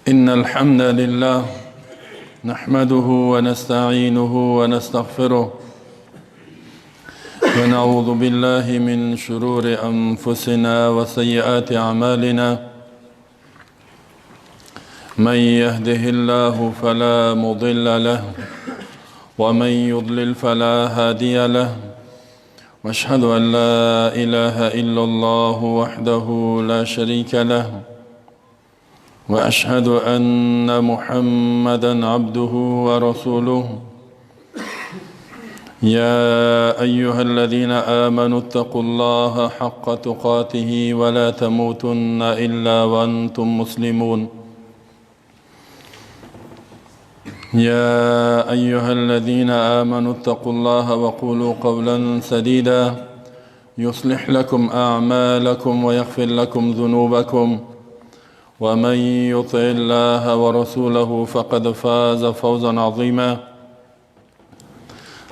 إن الحمد لله نحمده ونستعينه ونستغفره ونعوذ بالله من شرور أنفسنا وسيئات أعمالنا. من يهده الله فلا مضل له ومن يضلل فلا هادي له، واشهد أن لا إله إلا الله وحده لا شريك له، وأشهد أن محمدا عبده ورسوله. يا أيها الذين آمنوا اتقوا الله حق تقاته ولا تموتن إلا وأنتم مسلمون. يا أيها الذين آمنوا اتقوا الله وقولوا قولا سديدا يصلح لكم أعمالكم ويغفر لكم ذنوبكم، ومن يطع الله ورسوله فقد فاز فوزا عظيما.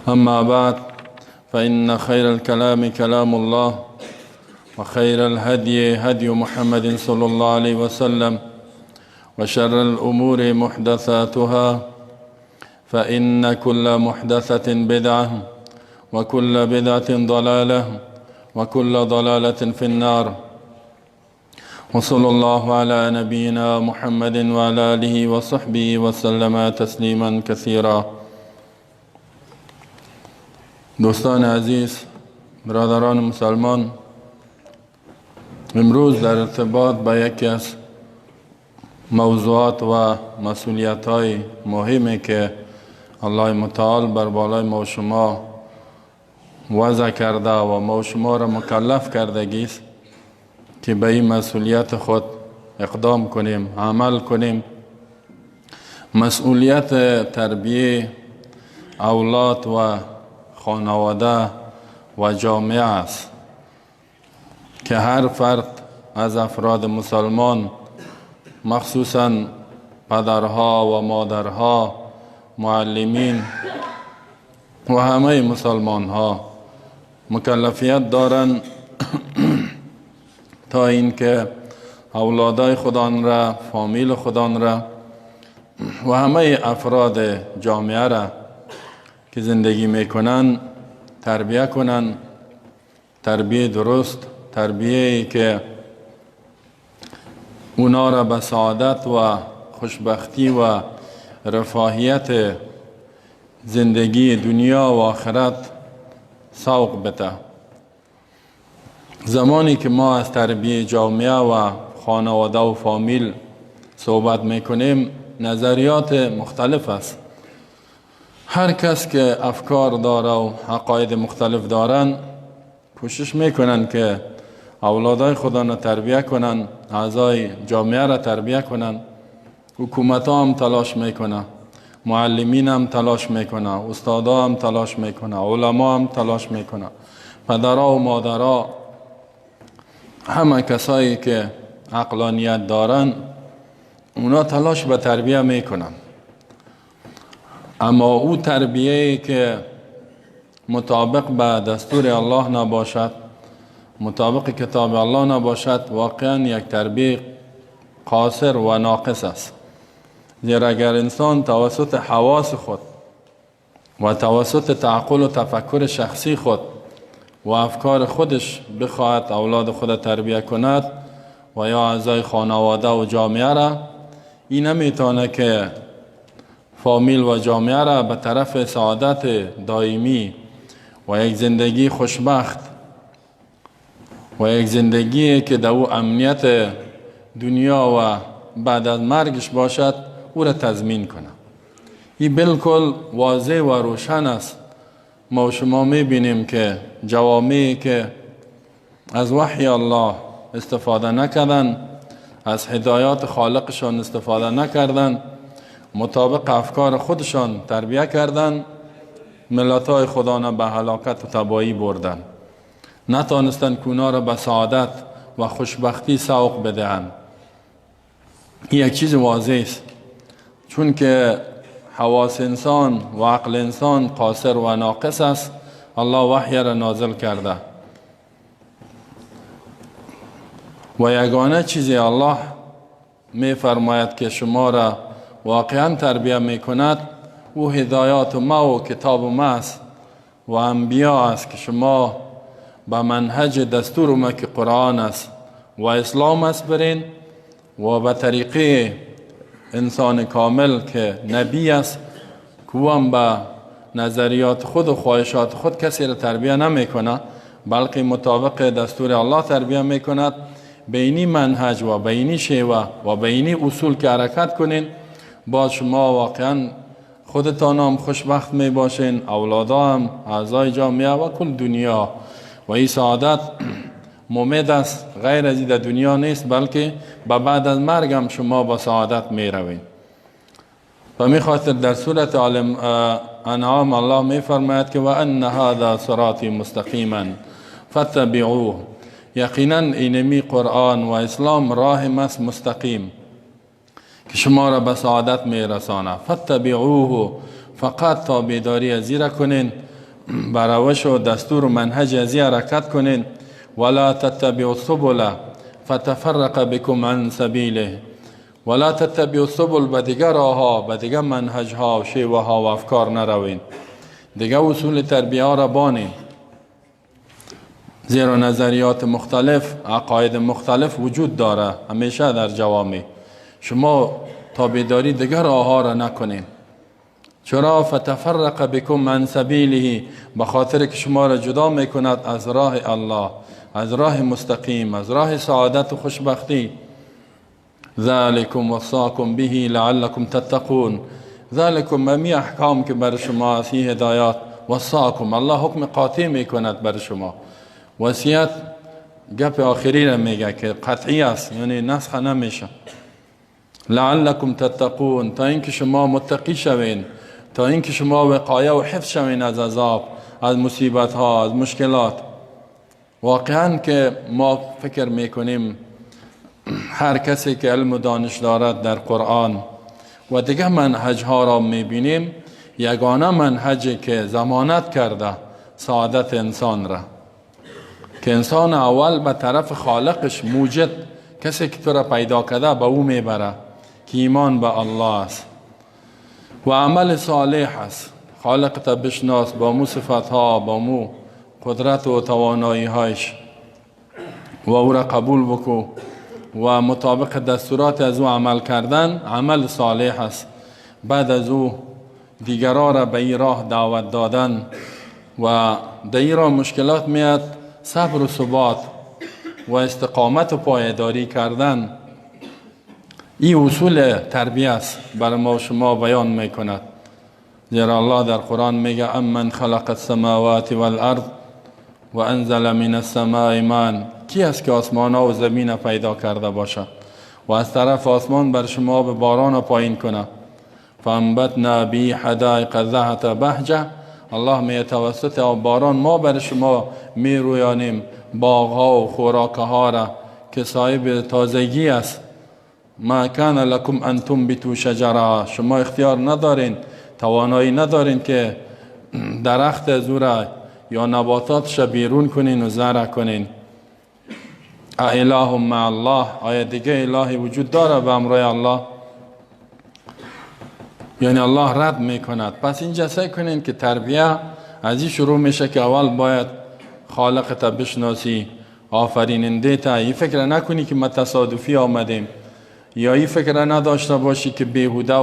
أما بعد، فإن خير الكلام كلام الله، وخير الهدي هدي محمد صلى الله عليه وسلم، وشر الأمور محدثاتها، فإن كل محدثة بدعة، وكل بدعة ضلالة، وكل ضلالة في النار. وصلى الله على نبينا محمد وعلى آله وصحبه وسلم تسليما كثيرا. دوستان عزیز، برادران مسلمان، امروز در ارتباط با یکی از موضوعات و مسئولیت های مهمی که الله متعال بر بالای ما و شما وضع کرده و ما و شما را مکلف کردگی است که به این مسئولیت خود اقدام کنیم، عمل کنیم، مسئولیت تربیه اولاد و خانواده و جامعه است که هر فرد از افراد مسلمان، مخصوصا پدرها و مادرها، معلمین و همه مسلمان ها مکلفیت دارند تا اینکه اولادای خودان را، فامیل خودان را و همه افراد جامعه را که زندگی میکنن تربیه کنن، تربیه درست، تربیه که اونا را به سعادت و خوشبختی و رفاهیت زندگی دنیا و آخرت سوق بده. زمانی که ما از تربیه جامعه و خانواده و فامیل صحبت میکنیم، نظریات مختلف است. هر کس که افکار داره و عقاید مختلف دارن، کوشش میکنن که اولادای خودان را تربیه کنن، اعضای جامعه را تربیه کنن. حکومت ها هم تلاش میکنه، معلمین هم تلاش میکنه، استادا هم تلاش میکنه، علما هم تلاش میکنه، پدرها و مادرها، همه کسایی که عقلانیت دارن، اونا تلاش به تربیه میکنن. اما او تربیه که مطابق به دستور الله نباشد، مطابق کتاب الله نباشد، واقعا یک تربیه قاصر و ناقص است. زیرا اگر انسان توسط حواس خود و توسط تعقل و تفکر شخصی خود و افکار خودش بخواهد اولاد خود تربیه کند و یا اعضای خانواده و جامعه را، این نمیتونه که فامیل و جامعه را به طرف سعادت دائمی و یک زندگی خوشبخت و یک زندگی که در او امنیت دنیا و بعد از مرگش باشد، او را تضمین کنه. این بالکل واضح و روشن است. ما و شما میبینیم که جوامعی که از وحی الله استفاده نکردن، از هدایات خالقشان استفاده نکردن، مطابق افکار خودشان تربیه کردن، ملت‌های خدا را به هلاکت و تباهی بردن. نتانستن که اونا را به سعادت و خوشبختی سوق بدهند. این یک چیز واضح است، چون که حواس انسان و عقل انسان قاصر و ناقص است، الله وحی را نازل کرده. و یگانه چیزی الله می فرماید که شما را واقعا تربیه می کند او هدایات ما و کتاب ما است و انبیا است که شما به منهج دستور ما که قرآن است و اسلام است برین و به طریقه انسان کامل که نبی است که او هم به نظریات خود و خواهشات خود کسی را تربیه نمیکنه، بلکه مطابق دستور الله تربیه میکند. بینی منهج و بینی شیوه و بینی اصول که حرکت کنین، با شما واقعا خودتان هم خوشبخت می باشین، اولادا هم، اعضای جامعه و کل دنیا. و این سعادت ممد است، غیر از در دنیا نیست، بلکه به بعد از مرگ هم شما با سعادت می روین. و می خاطر در سورة عالم انعام الله می فرماید که و ان هذا صراطی مستقیما فاتبعوه. یقینا اینمی قرآن و اسلام راه ماست مستقیم که شما را به سعادت می رسانه. فاتبعوه، فقط تابعداری ازی را کنین، بر روش و دستور و منهج ازی حرکت کنین. ولا تتبعوا السبل فتفرق بكم عن سبیله. ولا تتبعوا السبل، به دیگر راهها، به دیگر منهجها و شیوه ها و افکار نروین، دیگر اصول تربیه ها را بانین، زیرا نظریات مختلف، عقاید مختلف وجود داره همیشه در جوامع. شما تابعداری دیگر راهها را نکنین. چرا؟ فتفرق بكم عن سبیله، به خاطر که شما را جدا میکند از راه الله، از راه مستقیم، از راه سعادت و خوشبختی. ذلکم وصاکم به لعلکم تتقون. ذلکم امی احکام که بر شما است، این هدایات، وصاکم، الله حکم قاطع میکند بر شما. وصیت گپ آخری را میگه که قطعی است، یعنی نسخ نمیشه. لعلکم تتقون، تا اینکه شما متقی شوین، تا اینکه شما وقایه و حفظ شوین از عذاب، از مصیبت ها، از مشکلات. واقعا که ما فکر میکنیم هر کسی که علم و دانش دارد در قرآن و دیگه منهج ها را میبینیم، یگانه منهجی که ضمانت کرده سعادت انسان را، که انسان اول به طرف خالقش موجد، کسی که تو را پیدا کرده، به او میبره که ایمان به الله است و عمل صالح است. خالق تا بشناس با مو صفت ها، با مو قدرت و توانایی هایش، و او را قبول بکو و مطابق دستورات از او عمل کردن عمل صالح است. بعد از او دیگران را به این راه دعوت دادن و در این راه مشکلات میاد، صبر و ثبات و استقامت و پایداری کردن، این اصول تربیه است برای ما و شما بیان میکند. زیرا الله در قرآن میگه امن خلق السماوات والارض و انزل من السماء ماء. کی است که آسمان ها و زمین پیدا کرده باشه و از طرف آسمان بر شما به باران پایین کنه؟ فانبتنا به حدائق ذات بهجه. الله می توسط آب باران ما بر شما می رویانیم باغ ها و خوراک ها را که صاحب تازگی است. ما کان لکم ان تنبتوا شجرها. شما اختیار ندارین، توانایی ندارین که درخت از او را یا نباتاتش بیرون کنین و زرع کنین. اله مع الله، آیا دیگه الهی وجود داره به امرای الله؟ یعنی الله رد میکند. پس اینجا سعی کنین که تربیه از این شروع میشه که اول باید خالق تا بشناسی، آفریننده تا. این فکر نکنی که ما تصادفی آمدیم، یا این فکر نداشته باشی که بیهوده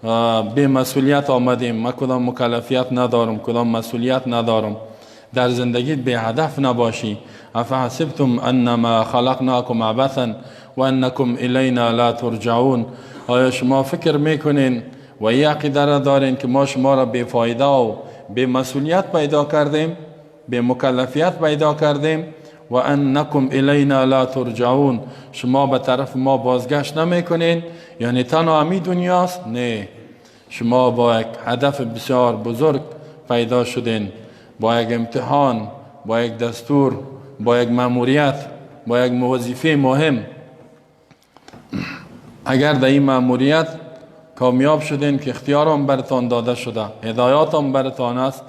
و بی مسئولیت آمدیم، ما کدام مکلفیت ندارم، کدام مسئولیت ندارم. در زندگی بی هدف نباشی. افحسبتم انما خلقناکم عبثا و انکم الینا لا ترجعون. آیا شما فکر میکنین و این عقیده را دارین که ما شما را بی فایده و بی مسئولیت پیدا کردیم، بی مکلفیت پیدا کردیم؟ و انکم الینا لا ترجعون، شما به طرف ما بازگشت نمیکنین. یعنی تنها همی دنیاست؟ نه، شما با یک هدف بسیار بزرگ پیدا شدین، با یک امتحان، با یک دستور، با یک مأموریت، با یک وظیفه مهم. اگر در این مأموریت کامیاب شدین که اختیار هم برتان داده شده، هدایات هم برتان است،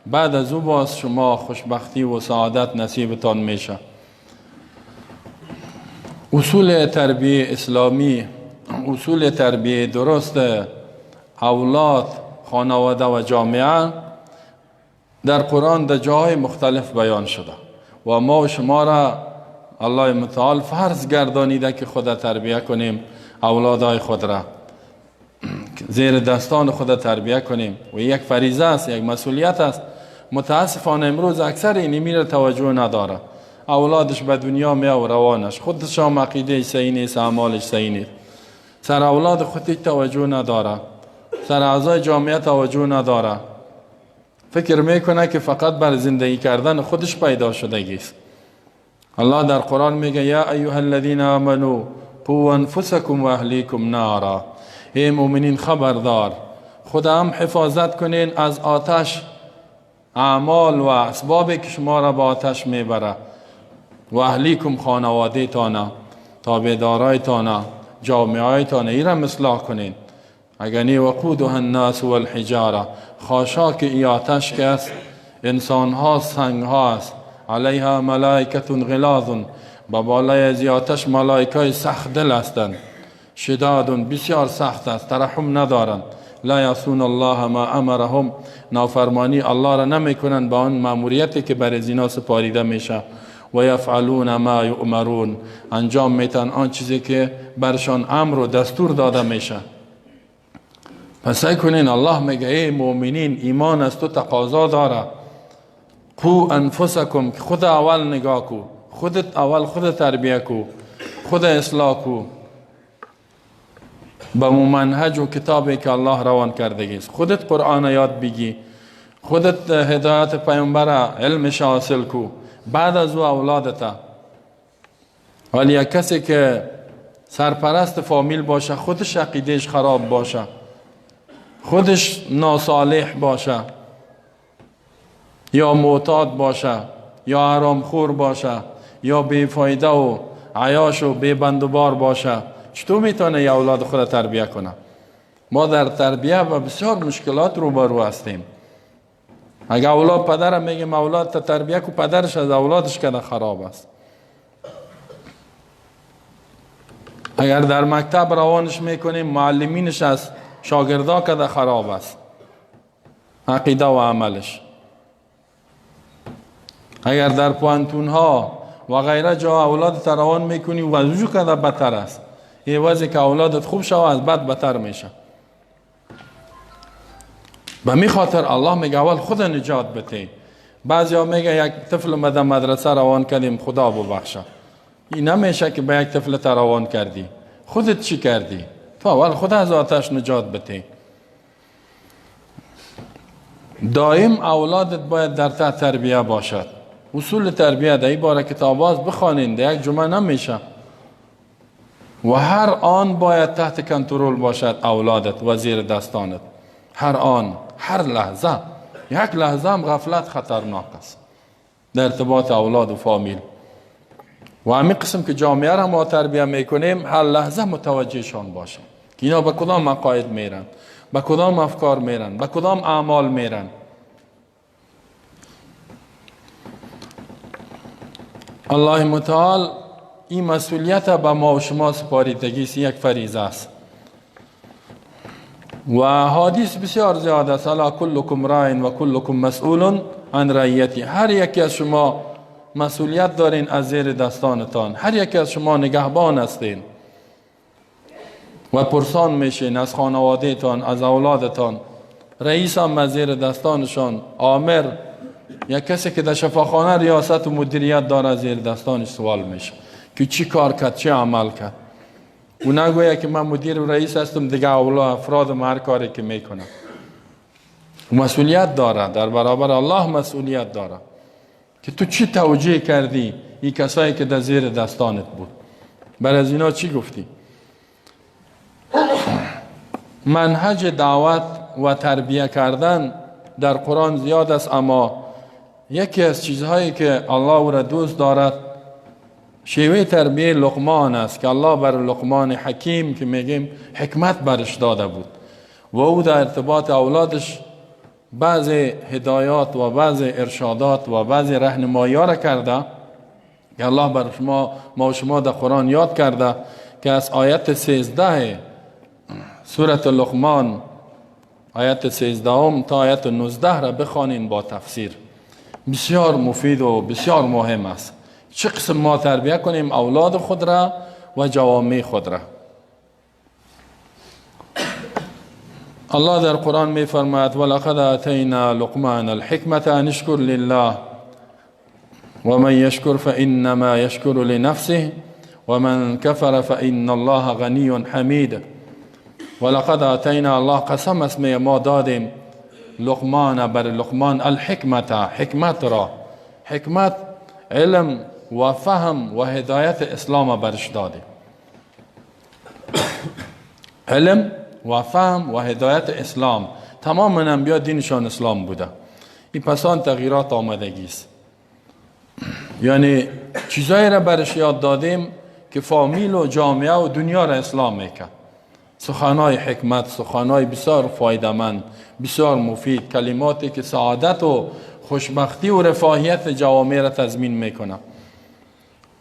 بعد از او باز شما خوشبختی و سعادت نصیبتان میشه. اصول تربیه اسلامی، اصول تربیه درست اولاد، خانواده و جامعه در قرآن در جاهای مختلف بیان شده و ما و شما را الله متعال فرض گردانیده که خود تربیه کنیم، اولادهای خود را زیر دستان خود تربیه کنیم و یک فریضه است، یک مسئولیت است. متاسفانه امروز اکثر اینمی را توجه نداره. اولادش به دنیا می و روانش خودش هم عقیده صحیح نیست، اعمالش صحیح نیست، سر اولاد خود توجه نداره، سر اعضای جامعه توجه نداره، فکر میکنه که فقط بر زندگی کردن خودش پیدا شدگی است. الله در قرآن میگه یا ایها الذین آمنوا قوا انفسکم و اهلیکم نارا. ای مؤمنین خبردار، خدا هم حفاظت کنین از آتش، اعمال و اسبابی که شما را به آتش میبره، و اهلیکم خانواده تانه، تابعدارای تانه، جامعه تانه، ای را اصلاح کنین. اگر نی وقودها الناس والحجاره، خاشاک ای آتش که است انسان ها، سنگ ها است. علیها ملائکه غلاظ، با بالای از آتش ملائکه سخت دل هستند، شداد بسیار سخت است، ترحم ندارند. لا یعصون الله ما امرهم، نافرمانی الله را نمیکنند با آن ماموریتی که بر اینا سپاریده میشه. و یفعلون ما یؤمرون، انجام میتن آن چیزی که برشان امر و دستور داده میشه. پس سعی کنین، الله میگه ای مؤمنین ایمان از تو تقاضا داره. قو انفسکم، خود اول نگاه کو، خودت اول خود تربیه کو، خود اصلاح کو به منهج و کتابی که الله روان کردگی است. خودت قرآن یاد بگی، خودت هدایت پیامبر علمش حاصل کو، بعد از او اولادت. ولی یک کسی که سرپرست فامیل باشه، خودش عقیدهش خراب باشه، خودش ناصالح باشه، یا معتاد باشه، یا حرامخور باشه، یا بیفایده و عیاش و بیبندوبار باشه، چطور میتونه یه اولاد خود تربیه کنه؟ ما در تربیه و بسیار مشکلات روبرو هستیم. اگه اولاد پدرم میگیم اولاد تا تربیه کو، پدرش از اولادش کده خراب است. اگر در مکتب روانش میکنیم، معلمینش از شاگردا کده خراب است، عقیده و عملش. اگر در پوانتون ها و غیره جا اولاد روان میکنی و از کده بدتر است. یه وضعی که اولادت خوب شوه از بد بدتر میشه. به می خاطر الله میگه اول خود نجات بده. بعضی ها میگه یک طفل مده مدرسه روان کردیم خدا ببخشه. این نمیشه که به یک طفل روان کردی، خودت چی کردی؟ تو اول خود از آتش نجات بده. دائم اولادت باید در تحت تربیه باشد. اصول تربیه در این باره کتاب باز بخوانین، در یک جمعه نمیشه. و هر آن باید تحت کنترل باشد اولادت و زیر دستانت. هر آن، هر لحظه، یک لحظه هم غفلت خطرناک است در ارتباط اولاد و فامیل. و همین قسم که جامعه را ما تربیه میکنیم، هر لحظه متوجهشان باشیم که اینا به کدام عقاید میرن، به کدام افکار میرن، به کدام اعمال میرن. الله متعال این مسئولیت به ما و شما سپاریدگی است، یک فریضه است. و حدیث بسیار زیاد است، الا کلکم راع و کلکم مسئول عن رعیتی. هر یکی از شما مسئولیت دارین از زیر دستانتان، هر یکی از شما نگهبان هستین و پرسان میشین از خانوادهتان، از اولادتان. رئیس هم از زیر دستانشان، آمر یا کسی که در شفاخانه ریاست و مدیریت داره زیر دستانش سوال میشه که چی کار کرد، چه عمل کرد. او نگویه که من مدیر و رئیس هستم دیگه اولاد افراد هر کاری که میکنه. مسئولیت داره در برابر الله، مسئولیت داره که تو چی توجیه کردی این کسایی که در زیر دستانت بود، بر از اینا چی گفتی؟ منهج دعوت و تربیه کردن در قرآن زیاد است، اما یکی از چیزهایی که الله او را دوست دارد شیوه تربیه لقمان است که الله بر لقمان حکیم که میگیم حکمت برش داده بود و او در ارتباط اولادش بعض هدایات و بعض ارشادات و بعض رهنمایی را کرده که الله بر شما ما و شما در قرآن یاد کرده که از آیت 13 سورة لقمان، آیت 13 تا آیت 19 را بخوانین با تفسیر. بسیار مفید و بسیار مهم است. چه قسم ما تربیه کنیم اولاد خود را و جوامع خود را. الله در قرآن می فرماید ولقد آتینا لقمان الحکمة ان اشکر لله ومن یشکر فإنما یشکر لنفسه ومن کفر فإن الله غنی حمید. ولقد آتینا، الله قسم است ما دادیم لقمان، بر لقمان الحکمت، حکمت را، حکمت علم و فهم و هدایت اسلام برش دادیم. علم و فهم و هدایت اسلام، تمام انبیا دینشان اسلام بوده. این پسان تغییرات آمدگی است، یعنی چیزایی را برش یاد دادیم که فامیل و جامعه و دنیا را اسلام میکرد. سخنهای حکمت، سخنهای بسیار فایده‌مند، بسیار مفید، کلماتی که سعادت و خوشبختی و رفاهیت جوامع را تضمین میکنه.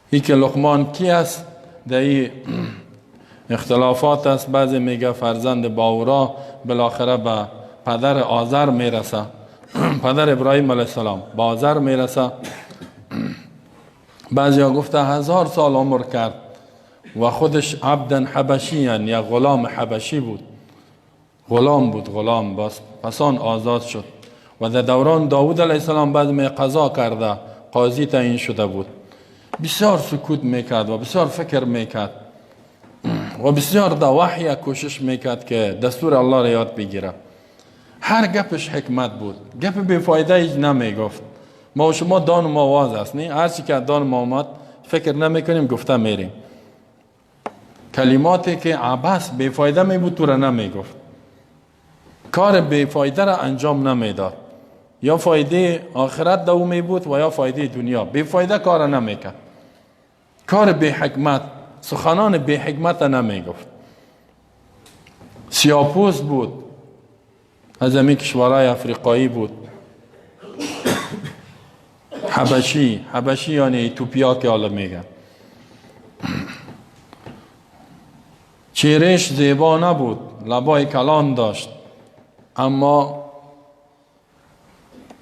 ای که لقمان کی است؟ در این اختلافات است. بعضی میگه فرزند باورا، بالاخره به پدر آذر میرسه، پدر ابراهیم علیه السلام به آذر میرسه. بعضی ها گفته 1000 سال عمر کرد و خودش عبدن حبشیان، یا غلام حبشی بود، غلام بود، غلام باز پسان آزاد شد و در دوران داود علیه السلام بعد می قضا کرده، قاضی تعیین شده بود. بسیار سکوت میکرد و بسیار فکر میکرد و بسیار در وحی کوشش میکرد که دستور الله را یاد بگیره. هر گپش حکمت بود، گپ بیفایده هیچ نمیگفت. ما و شما دان و ما واز است، نه؟ هر چی که دان ما آمد فکر نمیکنیم، گفته میریم. کلماتی که عبث بیفایده می بود تو را نمیگفت، کار بیفایده را انجام نمیداد. یا فایده آخرت دو می بود و یا فایده دنیا. بیفایده کار نمیکرد، کار بی حکمت، سخنان بی حکمت نمیگفت. سیاپوس بود، از همین کشورهای افریقایی بود، حبشی، حبشی یعنی ایتوپیا که حالا میگن. چهرهش زیبا نبود، لبای کلان داشت، اما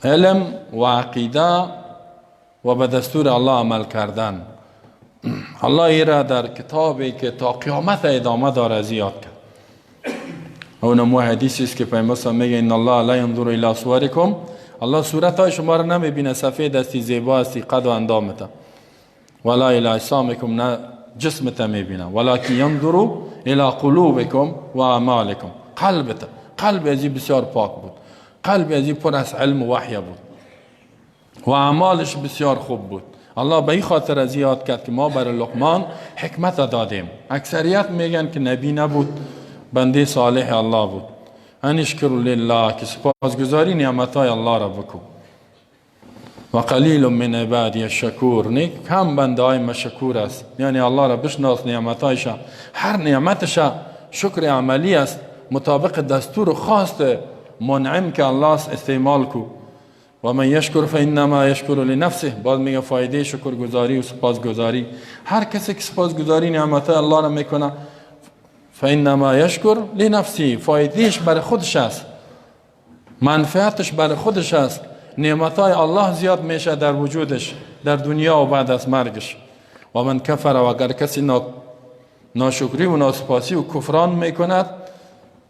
علم و عقیده و به دستور الله عمل کردن، الله ای را در کتابی که تا قیامت ادامه داره زیاد کرد. اونم حدیثی است که پیامبر میگه ان الله لا ينظر الى صورکم، الله صورت های شما را نمیبینه، سفید هستی، زیبا هستی، قد و اندامت، ولا الى اجسامکم، نه جسمت میبینه، ولکن ینظر الى قلوبکم و اعمالکم، قلبت. قلب ازی بسیار پاک بود، قلب ازی پر از علم و وحی بود و اعمالش بسیار خوب بود. الله به این خاطر از یاد کرد که ما برای لقمان حکمت دادیم. اکثریت میگن که نبی نبود، بنده صالح الله بود. ان اشکر لله، که سپاسگزاری نعمتهای الله را بکن. و قلیل من عبادی الشکور، نیک کم بنده های ما شکور است. یعنی الله را بشناس، نعمتهایش، هر نعمتش شکر عملی است، مطابق دستور خواست منعم که الله است استعمال کو. و من یشکر فانما یشکر لنفسه. باز میگه فایده شکرگزاری و سپاسگزاری، هر کسی که سپاسگزاری نعمت الله را میکنه فانما یشکر لنفسه، فایدهش برای خودش است، منفعتش برای خودش است، نعمتهای الله زیاد میشه در وجودش، در دنیا و بعد از مرگش. و من کفر، و اگر کسی ناشکری و ناسپاسی و کفران میکند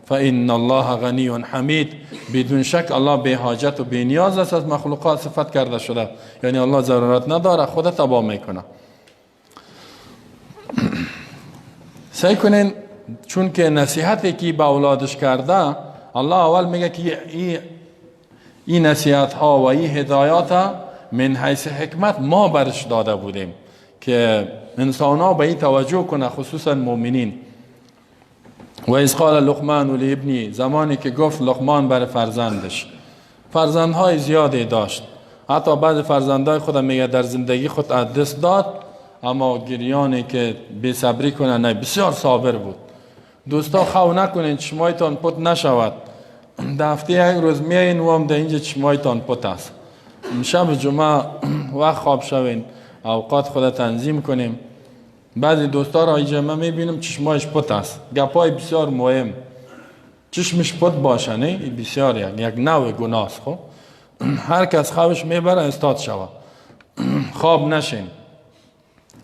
فإن الله غنی حمید، بدون شک الله به حاجت و به نیاز است از مخلوقات صفت کرده شده، یعنی الله ضرورت نداره، خود تباه میکنه. سعی کنین، چون که نصیحتی که به اولادش کرده، الله اول میگه که این نصیحت ها و این هدایات من حیث حکمت ما برش داده بودیم که انسان ها به این توجه کنه، خصوصا مؤمنین. و اذ قال لقمان لابنی، زمانی که گفت لقمان بر فرزندش، فرزندهای زیادی داشت، حتی بعض فرزندهای خود میگه در زندگی خود از دست داد، اما گریانی که بی صبری کنه نه، بسیار صابر بود. دوستا خو نکنین چشمایتان پت نشود، در هفته یک روز میایین و هم در اینجا چشمایتان پت است. شب جمعه وقت خواب شوین، اوقات خود تنظیم کنیم. بعضی دوستا را اینجا من میبینم چشمایش پت است، گپای بسیار مهم، چشمش پت باشه، نه بسیار یک نوع گناه است. خب هر کس خوابش میبره استاد شوه، خواب نشین،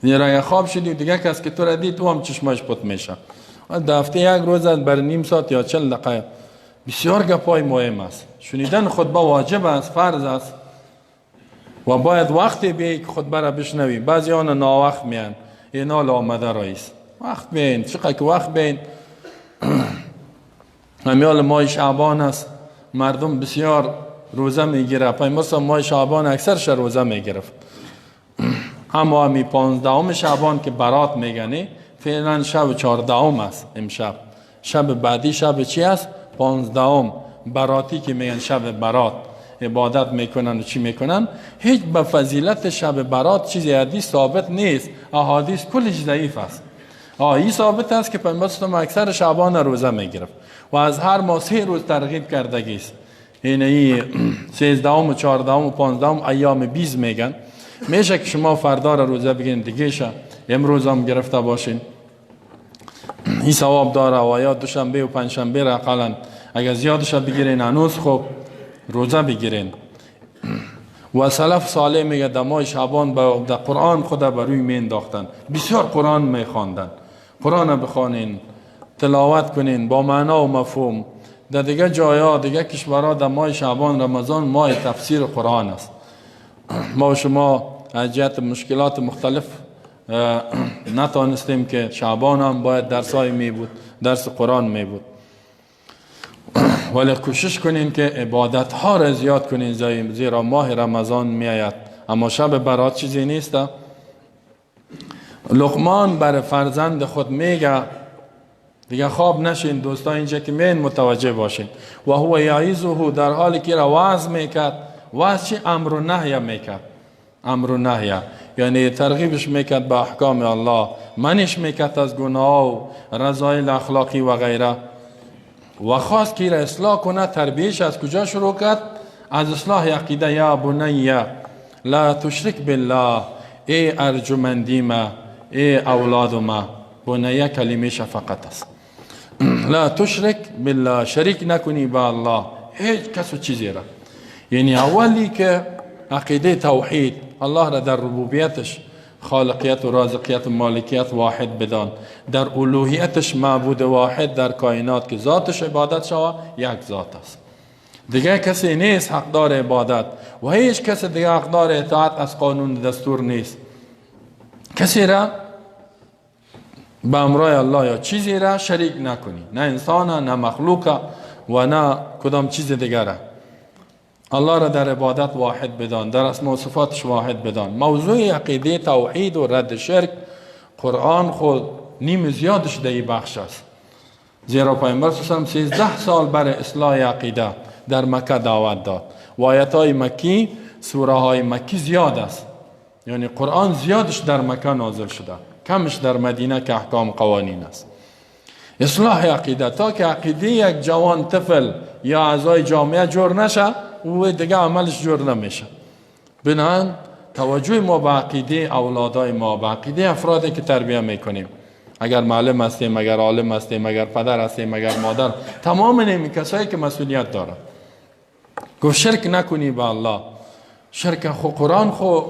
زیرا اگه خواب شدی دیگه کس که تو را دید تو هم چشماش پت میشه. در هفته یک روز بر نیم ساعت یا 40 دقیقه بسیار گپای مهم است. شنیدن خطبه واجب است، فرض است و باید وقتی بیایی که خطبه را بشنوی. بعضی آن ناوقت میان، اینا آمده رئیس وقت بیاین، چقدر که وقت بیاین. همیال ماه شعبان است، مردم بسیار روزه میگیره. پیامبر ماه شعبان اکثرش روزه میگرفت، اما همی 15 شعبان که برات میگنی، فعلا شب 14 است امشب، شب بعدی شب چی است؟ 15 براتی که میگن شب برات، عبادت میکنن و چی میکنن. هیچ به فضیلت شب برات چیزی حدیث ثابت نیست، احادیث کلش ضعیف است. این ثابت است که پیامبر اکثر شعبان روزه میگرفت و از هر ماه 3 روز ترغیب کردگی است. یعنی 13 و 14 و 15 ایام 20 میگن. میشه که شما فردا را روزه بگیرین، دیگه شه امروز هم گرفته باشین، این ثواب داره. و یا دوشنبه و پنجشنبه را اقلا اگر زیادش بگیرین هنوز خوب روزه بگیرین. و سلف صالح میگه در ماه شعبان در قرآن خدا بر روی می انداختن، بسیار قرآن میخواندن. قرآن بخوانین، تلاوت کنین با معنا و مفهوم. در دیگه جایا، دیگه کشورها در ماه شعبان رمضان ماه تفسیر قرآن است. ما و شما از جهت مشکلات مختلف نتانستیم که شعبان هم باید درسای می بود، درس قرآن می بود، ولی کوشش کنین که عبادت ها را زیاد کنین، زیرا ماه رمضان می آید. اما شب برات چیزی نیست. لقمان بر فرزند خود میگه، دیگه خواب نشین دوستان اینجا که مین متوجه باشین، و هو یعظه، در حالی که را وعظ میکرد. وعظ چی؟ امر و نهی میکرد. امر و نهی یعنی ترغیبش میکرد به احکام الله، منش میکرد از گناه و رذایل اخلاقی و غیره. و خواست که را اصلاح کنه. تربیهش از کجا شروع کرد؟ از اصلاح عقیده. یا بنی لا تشرک بالله، ای ارجمندی ما، ای اولاد ما. بنیه کلمه شفقت است. لا تشرک بالله، شریک نکنی با الله هیچ کس و چیزی را. یعنی اولی که عقیده توحید، الله را در ربوبیتش، خالقیت و رازقیت و مالکیت واحد بدان، در الوهیتش معبود واحد در کائنات که ذاتش عبادت شود یک ذات است، دیگه کسی نیست حقدار عبادت و هیچ کس دیگه حقدار اطاعت از قانون دستور نیست. کسی را به امرای الله یا چیزی را شریک نکنی، نه انسان، نه مخلوق و نه کدام چیز دیگر را. الله را در عبادت واحد بدان، در اسماء و صفاتش واحد بدان. موضوع عقیده توحید و رد شرک قرآن خود نیم زیادش در این بخش است، زیرا پیامبر صلی الله علیه و سلم 13 سال بر اصلاح عقیده در مکه دعوت داد و آیت های مکی، سوره های مکی زیاد است، یعنی قرآن زیادش در مکه نازل شده، کمش در مدینه که احکام قوانین است. اصلاح عقیده تا که عقیده یک جوان طفل یا اعضای جامعه جور نشه، او دیگه عملش جور نمیشه. بنابراین توجه ما به عقیده اولادای ما، به عقیده افرادی که تربیه میکنیم، اگر معلم هستیم، اگر عالم هستیم، اگر پدر هستیم، اگر مادر، تمام این کسایی که مسئولیت داره. گفت شرک نکنی با الله. شرک خو قرآن خو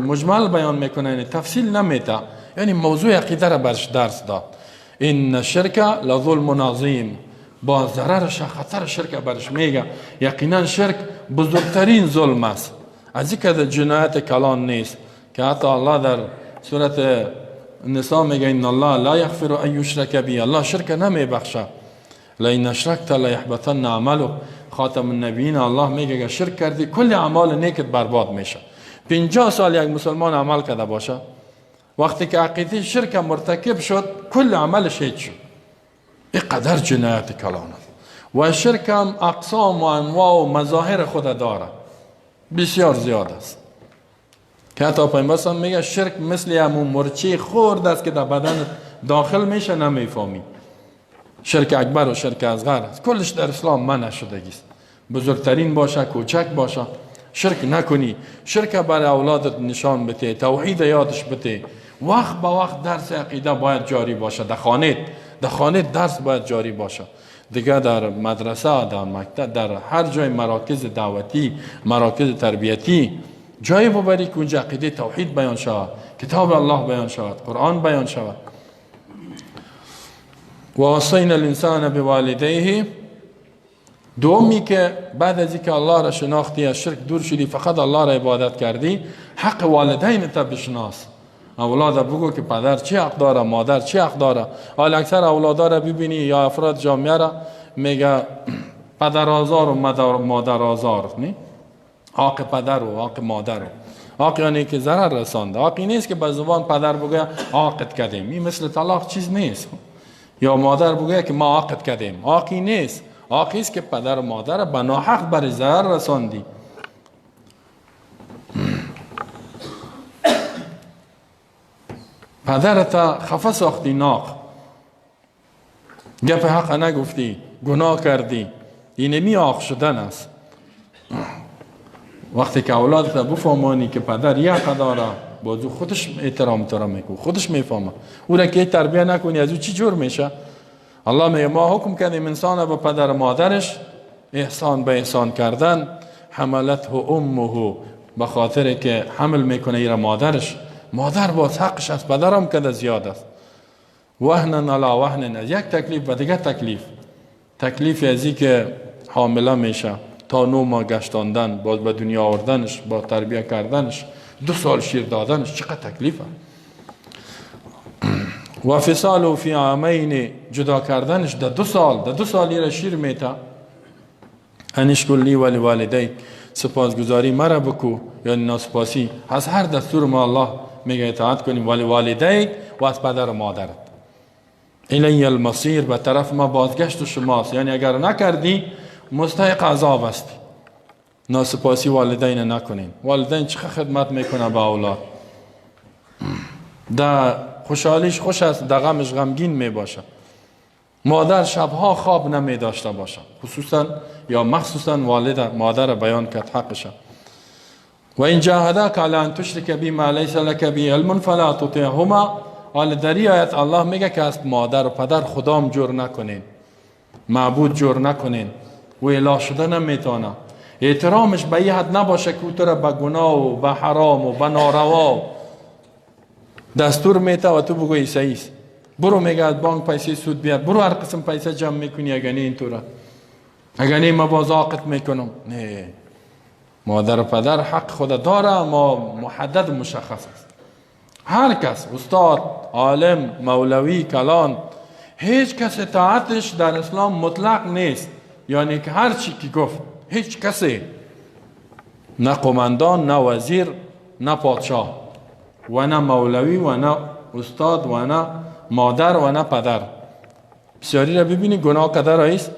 مجمل بیان میکنه، یعنی تفصیل نمیده، یعنی موضوع عقیده را برش درس داد. ان الشرک لظلم عظیم، با ضررش خطر شرک برش میگه. یقینا شرک بزرگترین ظلم است، از اینکه جنایت کلان نیست که حتی الله در سورت نساء میگه ان الله لا یغفر ان یشرک به، الله شرک نمیبخشه. لئن اشرکت لیحبطن عملک، خاتم النبیین الله میگه اگر شرک کردی کل اعمال نیکت برباد میشه. 50 سال یک مسلمان عمل کرده باشه، وقتی که عقیده شرک مرتکب شد کل عملش هیچ شد. اینقدر جنایت کلان است. و شرک هم اقسام و انواع و مظاهر خود داره، بسیار زیاد است که حتی پیامبر میگه شرک مثل همون مرچه خرد است که در بدن داخل میشه نمیفهمی. شرک اکبر و شرک اصغر است، کلش در اسلام منع شدگی است، بزرگترین باشه کوچک باشه. شرک نکنی، شرک برای اولادت نشان بده، توحید یادش بده. وقت به وقت درس عقیده باید جاری باشه در خانه، در خانه درس باید جاری باشه دیگه، در مدرسه، در مکتب، در هر جای مراکز دعوتی، مراکز تربیتی جای ببری که اونجا عقیده توحید بیان شود، کتاب الله بیان شود، قرآن بیان شود. و وصینا الانسان بوالدیه. دومی که بعد از اینکه الله را شناختی، از شرک دور شدی، فقط الله را عبادت کردی، حق والدین تا بشناس. اولاد بگو که پدر چی حق داره، مادر چی حق داره. حال اکثر اولادا را ببینی یا افراد جامعه را میگه پدر آزار و مادر آزار، نی؟ حق پدر و حق مادر و حق، یعنی که ضرر رسانده. حقی نیست که به زبان پدر بگه عاقد کردیم، این مثل طلاق چیز نیست. یا مادر بگه که ما عاقد کردیم، حقی نیست. حقی است که پدر و مادر به ناحق بر ضرر رساندی. پدرت خفه ساختی، ناق گپ حق نگفتی، گناه کردی، اینمی عاق شدن است. وقتی که اولادت بفهمانی که پدر یک حق داره، بازو خودش احترام تو را میکنه، خودش میفهمه. او را که تربیه نکنی از او چی جور میشه؟ الله میگه ما حکم کردیم انسان به پدر و مادرش احسان، به احسان کردن. حملته امه، به خاطر که حمل میکنه ایره مادرش، مادر باز حقش از پدرم کده زیاد است. وهنا علی وهن، از یک تکلیف به دیگه تکلیف، تکلیف از این که حامله میشه تا 9 ماه گشتاندن، باز به دنیا آوردنش، با تربیه کردنش، 2 سال شیر دادنش، چقدر تکلیفه. و فصال فی عامین، جدا کردنش در 2 سال، در 2 سال ایره شیر میته. انشکر لی ولی والدیک، سپاسگزاری مرا بکو، یعنی ناسپاسی از هر دستور ما الله میگه اطاعت کنیم، ولی والدیک و از پدر و مادرت. الی المصیر، به طرف ما بازگشت شماست، یعنی اگر نکردی مستحق عذاب هستی. ناسپاسی والدین نکنین. والدین چه خدمت میکنه به اولاد، در خوشحالیش خوش است، در غمش غمگین میباشه. مادر شبها خواب نمی داشته باشه، خصوصا یا مخصوصا والد مادر بیان کرد حقش. و این جاهداک علی ان تشرک بی ما لیس لک به علم فلا تطعهما. حال در این آیت الله میگه که از مادر و پدر خدام جور نکنین، معبود جور نکنین، و اله شده نمیتونه. احترامش به این حد نباشه که او تو را به گناه و به حرام و به ناروا دستور میته و تو بگویی صحیح است. برو میگه از بانک پیسه سود بیار، برو هر قسم پیسه جمع میکنی، اگه نه اینطوره، اگه نه ما باز عاقد میکنم. نه، مادر و پدر حق خود داره، اما محدد و مشخص است. هر کس، استاد، عالم، مولوی، کلان، هیچ کس اطاعتش در اسلام مطلق نیست. یعنی که هر چی که گفت هیچ کسی، نه قماندان، نه وزیر، نه پادشاه، و نه مولوی، و نه استاد، و نه مادر، و نه پدر. بسیاری را ببینی گناه کده رئیس،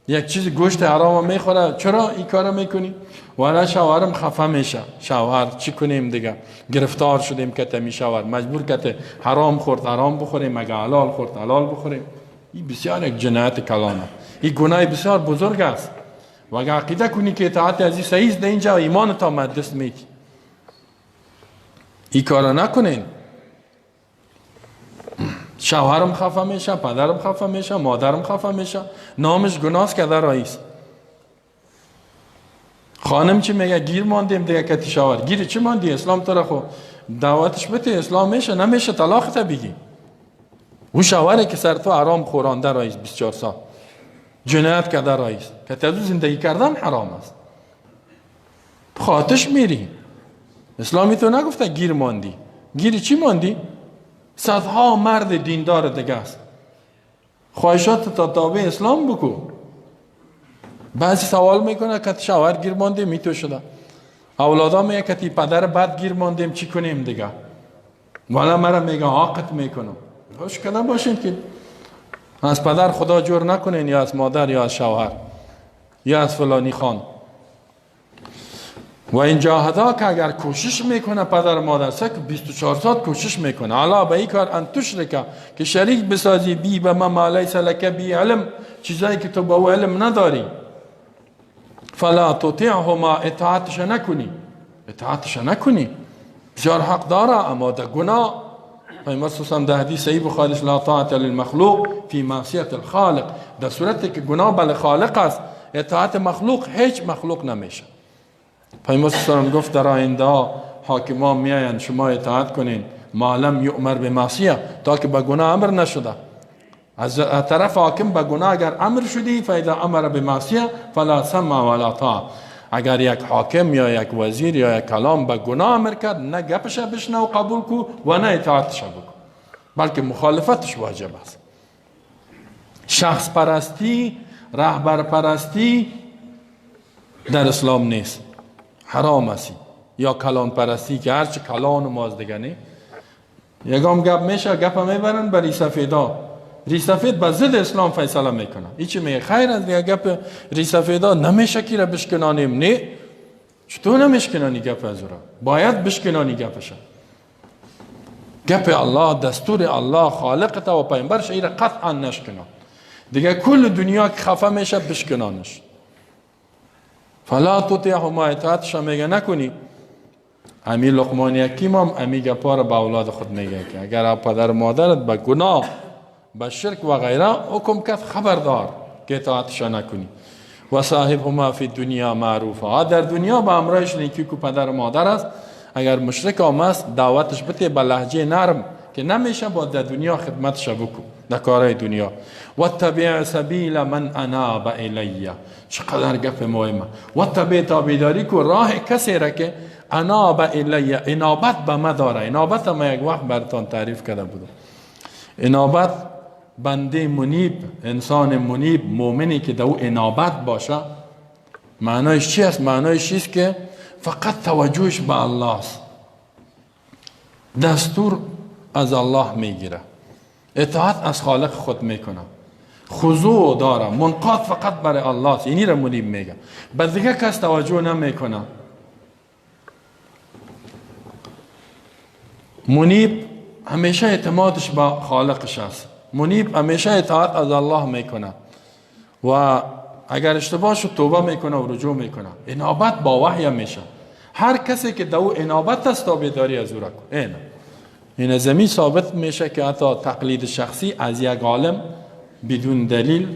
یک چیز گوشت حرام میخوره، چرا این کارو میکنی؟ والا شوهرم خفه میشه، شوهر چی کنیم دیگه، گرفتار شدیم که تمی شوهر مجبور که حرام خورد حرام بخوریم، مگه حلال خورد حلال بخوریم. این بسیار یک جنایت کلانه، این گناه بسیار بزرگ است. و اگه عقیده کنی که اطاعت از این صحیح است، اینجا ایمان تا مدرس میتی. این کارو نکنین. شوهرم خفه میشه، پدرم خفه میشه، مادرم خفه میشه، نامش گناه که در رئیس. خانم چی میگه؟ گیر ماندیم دیگه کتی شوهر. گیر چی ماندی؟ اسلام تو را خو دعوتش بده، اسلام میشه نمیشه طلاق تا بگی. او شوهره که سر تو حرام خورانده رئیس 24 سال جنایت کرده رئیس، که تو زندگی کردن حرام است، خاطش میری. اسلامی تو نگفته گیر ماندی. گیر چی ماندی؟ صدها مرد دیندار دیگه است. خواهشات تا تابع اسلام بکو. بعضی سوال میکنه که شوهر گیر ماندیم میتو شده، اولادا میگه که تی پدر بد گیر ماندیم چی کنیم دیگه، والا مرا میگه عاقد میکنم. خوش کده باشین که از پدر خدا جور نکنین، یا از مادر، یا از شوهر، یا از فلانی خان. و این جاهدا که اگر کوشش میکنه پدر مادر سک 24 ساعت کوشش میکنه، علا به این کار ان تشرکه که شریک بسازی بی به ما ما لیس لک بی علم، چیزایی که تو با او علم نداری. فلا تطیعهما، اطاعتش نکنی، اطاعتش نکنی. بسیار حق داره اما در گناه. پیامبر صلی الله علیه و سلم در حدیث صحیح بخاری لا طاعت للمخلوق فی معصیت الخالق، در صورتی که گناه بل خالق است اطاعت مخلوق هیچ مخلوق نمیشه. پیامبر صلی الله علیه و سلم گفت در آینده حاکمان میآیند شما اطاعت کنین ما لم یؤمر بمعصیه، تا که به گناه امر نشده. از طرف حاکم به گناه اگر امر شدی فاذا امر بمعصیه فلا سمع ولا طاعه. اگر یک حاکم یا یک وزیر یا یک کلام به گناه امر کرد نه گپش بشنو قبول کو و نه اطاعتش بکن، بلکه مخالفتش واجب است. شخص پرستی، رهبر پرستی در اسلام نیست، حرام است. یا کلان پرستی که هرچی کلان و ماز دیگه نه، یگام گپ میشه گپ میبرن بر ریسفیدا، ریسفید به ضد اسلام فیصله میکنه. هیچی میگه خیر از دیگه گپ ریسفیدا نمیشه کی را بشکنانیم. نه، چطور نمیشکنانی گپ از او را؟ باید بشکنانی گپش. گپ الله، دستور الله، خالق تا و پیامبرش ایره قطعا نشکنان. دیگه کل دنیا که خفه میشه بشکنانش. فلا تطیعهما، اطاعتش میگه نکنی. امی لقمان حکیم هم امی گپا را به اولاد خود میگه که اگر پدر مادرت به گناه، به شرک و غیره حکم کرد خبردار که اطاعتش نکنی. و صاحبهما فی دنیا معروفا، در دنیا به امرایش نیکی کو پدر و مادر است. اگر مشرک هم است دعوتش بده به لهجه نرم که نمیشه با در دنیا خدمتش بکن در کارهای دنیا. و تبع سبیل من اناب الی، چقدر گپ مهمه. و تبع تابعداری کو راه کسی را که اناب الی، انابت به ما داره. انابت ما یک وقت براتان تعریف کرده بودم. انابت بنده منیب، انسان منیب، مؤمنی که دو انابت باشه، معنایش چی است؟ معنایش چیست که فقط توجهش به الله است، دستور از الله میگیره، اطاعت از خالق خود میکنه، خضوع داره، منقاد فقط برای الله است. اینی را منیب میگه، به دیگه کس توجه نمیکنه. منیب همیشه اعتمادش به خالقش است، منیب همیشه اطاعت از الله میکنه و اگر اشتباه شد توبه میکنه و رجوع میکنه. انابت با وحی میشه. هر کسی که دو انابت است تابعداری از او را کن. این زمین ثابت میشه که حتی تقلید شخصی از یک عالم بدون دلیل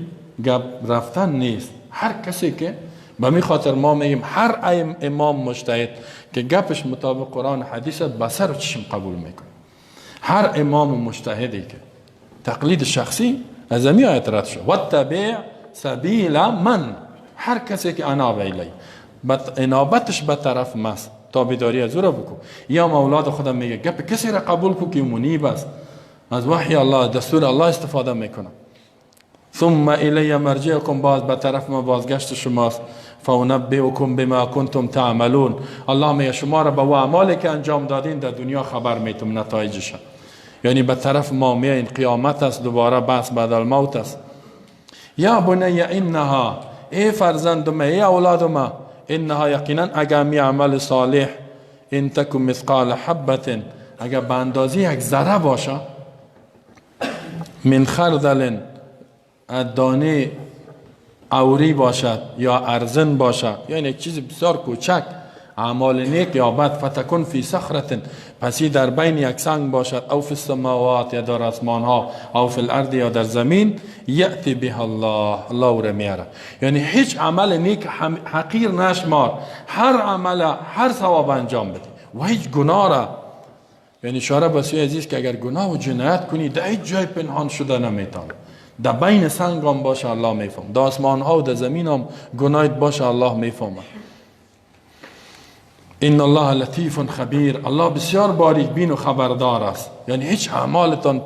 گپ رفتن نیست. هر کسی که به می خاطر ما میگیم هر امام مجتهد که گپش مطابق قرآن حدیث به سر و چشم قبول میکنه. هر امام مجتهدی که تقلید شخصی از می آیت رد شد. واتبع سبیل من، هر کسی که اناب الی، انابتش به طرف ماست، تابعداری از او را بکن. یا اولاد خودم میگه گپ کسی را قبول کو که منیب است، از وحی الله، دستور الله استفاده میکنه. ثم الی مرجعکم، باز به طرف ما بازگشت شماست. فانبئکم بما کنتم تعملون، الله میگه شما را به اعمالی که انجام دادین در دنیا خبر میتم نتایجش. یعنی به طرف ما میاین، قیامت است، دوباره بحث بعد الموت است. یا بنی انها، ای فرزند ما، ای اولاد ما، انها یقینا اگر می عمل صالح، ان تکن مثقال حبة، اگر به اندازه یک ذره باشه، من خردل، دانه اوری باشد یا ارزن باشد، یعنی یک چیز بسیار کوچک، اعمال نیک یا بد، فتکن فی صخرة، پسی در بین یک سنگ باشد، او فی السماوات یا در آسمان ها، او فی الارض یا در زمین، یأتی بها الله، الله او را میاره. یعنی هیچ عمل نیک حقیر نشمار، هر عمل هر ثواب انجام بده و هیچ گناه را، یعنی اشاره به سوی عزیز که اگر گناه و جنایت کنی در هیچ جای پنهان شده نمیتونه، در بین سنگ هم باشه الله میفهم، در آسمان ها و در زمین هم گناهت باشه الله میفهمه. ان الله لطیف خبیر، الله بسیار باریک بین و خبردار است. یعنی هیچ اعمالتان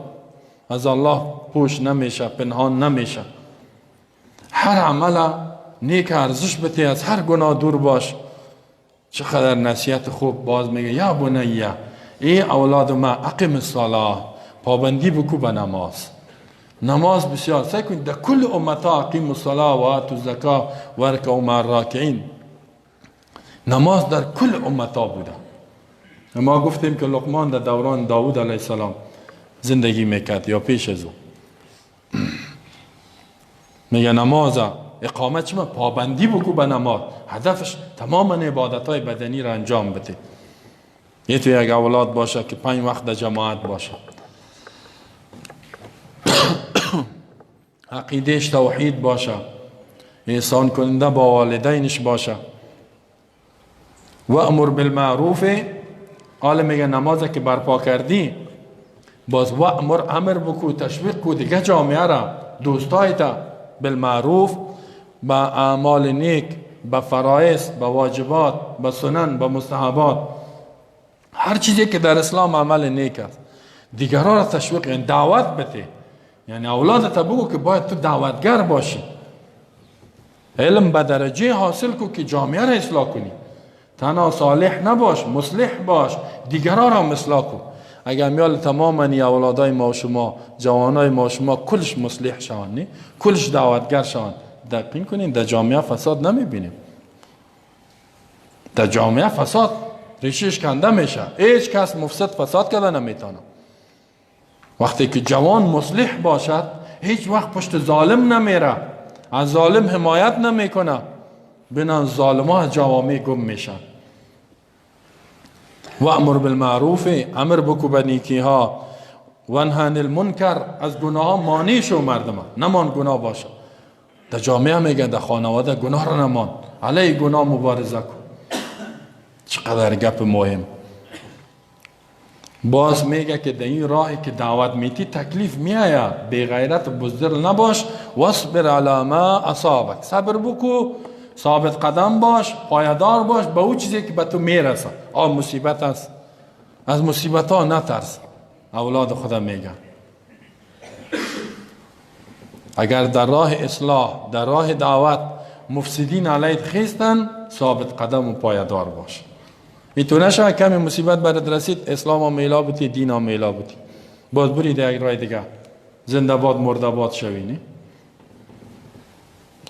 از الله پوش نمیشه، پنهان نمیشه. هر عمل نیک ارزش بده، از هر گناه دور باش. چقدر نصیحت خوب باز میگه یا بنیه، ای اولاد ما، اقیم الصلاه، پابندی بکو به نماز. نماز بسیار سعی کنید در کل امتا اقیم الصلاه و آتوا الزکا و ارکعوا مع الراکعین. نماز در کل امتا بوده. ما گفتیم که لقمان در دوران داود علیه السلام زندگی میکرد یا پیش از او. میگه نماز اقامه چی؟ پابندی بکو به نماز. هدفش تمام عبادت های بدنی را انجام بده. یه تو یک اولاد باشه که 5 وقت در جماعت باشه، عقیدهش توحید باشه، احسان کننده با والدینش باشه. و امر بالمعروف، حالا میگه نماز که برپا کردی باز و امر، امر بکو، تشویق کو دیگه جامعه را، دوستایت بالمعروف، با اعمال نیک، با فرایض، با واجبات، با سنن، با مستحبات، هر چیزی که در اسلام عمل نیک است دیگران را تشویق، یعنی دعوت بده. یعنی اولادت بگو که باید تو دعوتگر باشی، علم به درجه حاصل کو که جامعه را اصلاح کنی. تنها صالح نباش، مصلح باش، دیگران را اصلاح کو. اگر میال تماما اولادای ما و شما، جوانای ما و شما کلش مصلح شوند، نه کلش دعوتگر شوند، دقیق کنین در جامعه فساد نمیبینیم. در جامعه فساد ریشش کنده میشه، هیچ کس مفسد فساد کرده نمیتونه. وقتی که جوان مصلح باشد هیچ وقت پشت ظالم نمیره، از ظالم حمایت نمیکنه، بنان ظالما از جوامع گم میشن. و امر بالمعروف، امر بکو به نیکی ها، و انهی عن المنکر، از گناه مانع شو مردم، نمان گناه باشه. در جامعه میگن، در خانواده گناه را نمان، علیه گناه مبارزه کن. چقدر گپ مهم. باز میگه که در این راهی که دعوت میتی تکلیف میآید، بی غیرت و بزدل نباش. واصبر علی ما اصابک، صبر بکو، ثابت قدم باش، پایدار باش به او چیزی که به تو میرسه. آ مصیبت است، از مصیبت ها نترس. اولاد خدا میگن اگر در راه اصلاح، در راه دعوت مفسدین علیت خیستن، ثابت قدم و پایدار باش. ایتو نشه کمی مصیبت برات رسید اسلام هم میلا بودی، دین هم میلا بودی، باز بری در یک راه دیگه، زنده باد مرده باد شوی، نه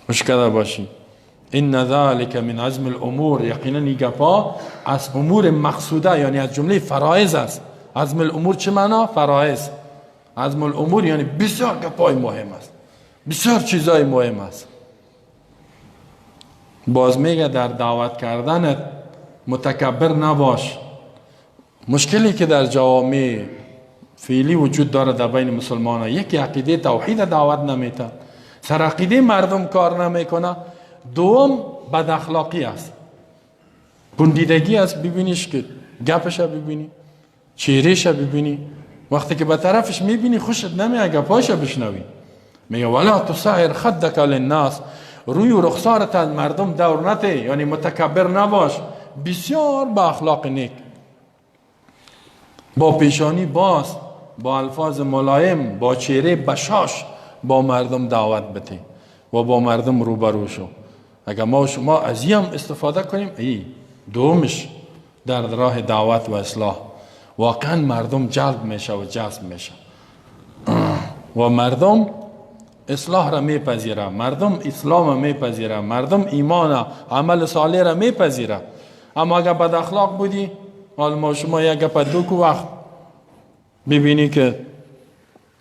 مشکل باشی. ان ذلك من عزم الامور، یقینا این گپا از امور مقصوده، یعنی از جمله فرایض است. عزم الامور چه معنا؟ فرایض. عزم الامور یعنی بسیار گپای مهم است، بسیار چیزای مهم است. باز میگه در دعوت کردنت متکبر نباش. مشکلی که در جوامع فعلی وجود داره در بین مسلمان ها، یکی عقیده توحید دعوت نمیته، سر عقیده مردم کار نمیکنه. دوم بد اخلاقی است، بندیدگی است. ببینیش که گپش ببینی، چهرهش ببینی، وقتی که به طرفش میبینی خوشت نمیاد گپاش بشنوی. میگه ولا تصعر خدک للناس، روی و رخسارت از مردم دور نته، یعنی متکبر نباش، بسیار با اخلاق نیک، با پیشانی باز، با الفاظ ملایم، با چهره بشاش با مردم دعوت بده و با مردم روبرو شو. اگر ما شما از این هم استفاده کنیم، ای دومش در راه دعوت و اصلاح واقعا مردم جلب میشه و جذب میشه و مردم اصلاح را میپذیره، مردم اسلام را میپذیره، مردم ایمان عمل صالح را میپذیره. اما اگر بد اخلاق بودی، حال ما شما یک گپ دو کو وقت ببینی که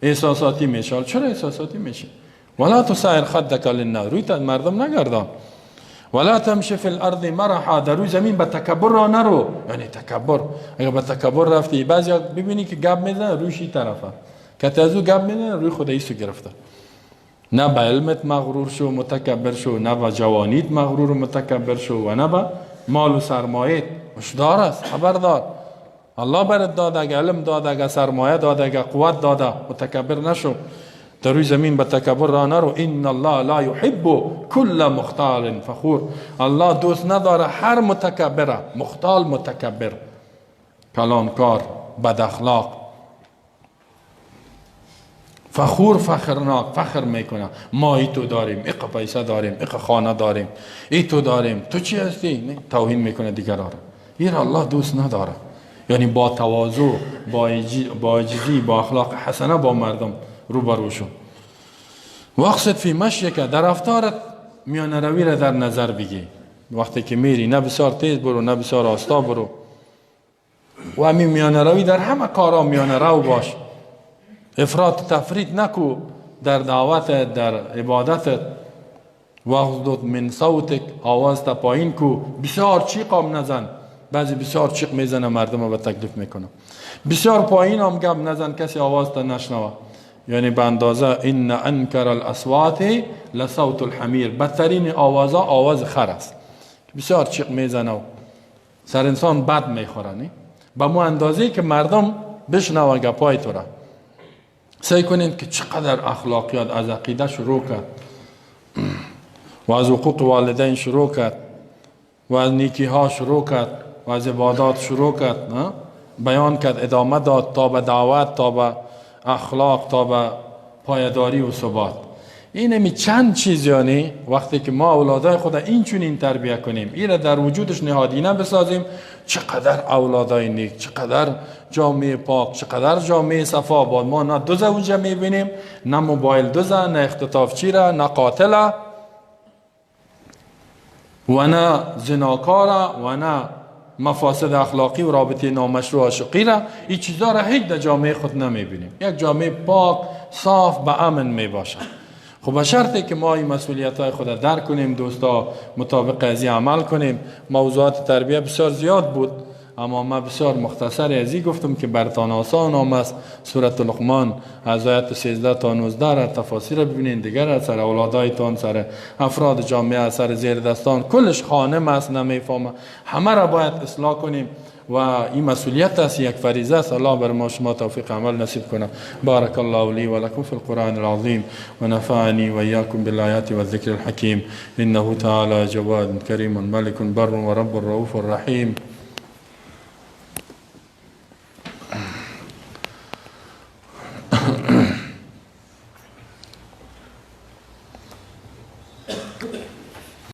احساساتی میشه. چرا احساساتی میشه؟ ولا تصعر خدک للناس، روی تا مردم نگردان. ولا تمشی فی الارض مرحا، در روی زمین به تکبر را نرو، یعنی تکبر. اگر به تکبر رفتی، بعضی ببینی که گپ میزنه رویش این طرفه، که از او گپ میزنه روی خود ایسو گرفته. نه به علمت مغرور شو متکبر شو، نه به جوانیت مغرور و متکبر شو، و نه به مال و سرمایت. هشدار است، خبردار. الله برات داده، اگه علم داده، اگه سرمایه داده، اگه قوت داده، متکبر نشو. در روی زمین به تکبر را نرو. ان الله لا يحب كل مختال فخور، الله دوست نداره هر متکبره، مختال متکبر، کلانکار، بد اخلاق، فخور، فخرناک، فخر میکنه. ما ای تو داریم، ایق پیسه داریم، ایق خانه داریم، ای تو داریم، تو چی هستی؟ نه، توهین میکنه دیگران را. این الله دوست نداره. یعنی با تواضع، با عاجزی، با اخلاق حسنه با مردم روبرو شو. واقصد فی مشیک، در رفتارت میانه روی را در نظر بگی. وقتی که میری نه بسیار تیز برو، نه بسیار آستا برو، و همین میانه روی در همه کارا میانه رو باش. افراط تفرید نکو در دعوت، در عبادتت. واغضض من صوتك، آواز تا پایین کو، بسیار چیق هم نزن. بعضی بسیار چیق میزنه مردم رو به تکلیف میکنه. بسیار پایین هم گپ نزن کسی آواز تا نشنوه. یعنی به اندازه ان انکر الاصوات لصوت الحمیر، بدترین آوازها آواز خر است. بسیار چیق میزنه و سر انسان بد میخوره. نه به مو اندازه که مردم بشنوه گپای تو را. سعی کنید که چقدر اخلاقیات از عقیده شروع کرد و از حقوق والدین شروع کرد و از نیکی ها شروع کرد و از عبادات شروع کرد، نه؟ بیان کرد، ادامه داد تا به دعوت، تا به اخلاق، تا به پایداری و ثبات. این چند چیز، یعنی وقتی که ما اولادای خود این چنین تربیه کنیم، این در وجودش نهادینه بسازیم، چقدر اولادای نیک، چقدر جامعه پاک، چقدر جامعه صفا. با ما نه دزد اونجا میبینیم، نه موبایل دزد، نه اختطافچی را، نه قاتل و نه زناکار و نه مفاسد اخلاقی و رابطه نامشروع عاشقی را. این چیزا را هیچ در جامعه خود نمیبینیم. یک جامعه پاک، صاف، به امن میباشد. خب به شرطی که ما این مسئولیت های خود درک کنیم دوستا، مطابق از این عمل کنیم. موضوعات تربیه بسیار زیاد بود، اما ما بسیار مختصر از این گفتم که برتان آسان آمد. سورة لقمان از آیت 13 تا 19 را تفاسیر ببینین، دیگر سر اولادایتان، سر افراد جامعه، سر زیر دستان، کلش خانم است نمیفهمه، همه را باید اصلاح کنیم و این مسئولیت است، یک فریضه است. الله بر ما شما توفیق عمل نصیب کنه. بارك الله لي ولكم في القرآن العظيم ونفعني وإياكم بالآيات والذكر الحكيم إنه تعالى جواد كريم ملك بر ورب رؤوف رحيم.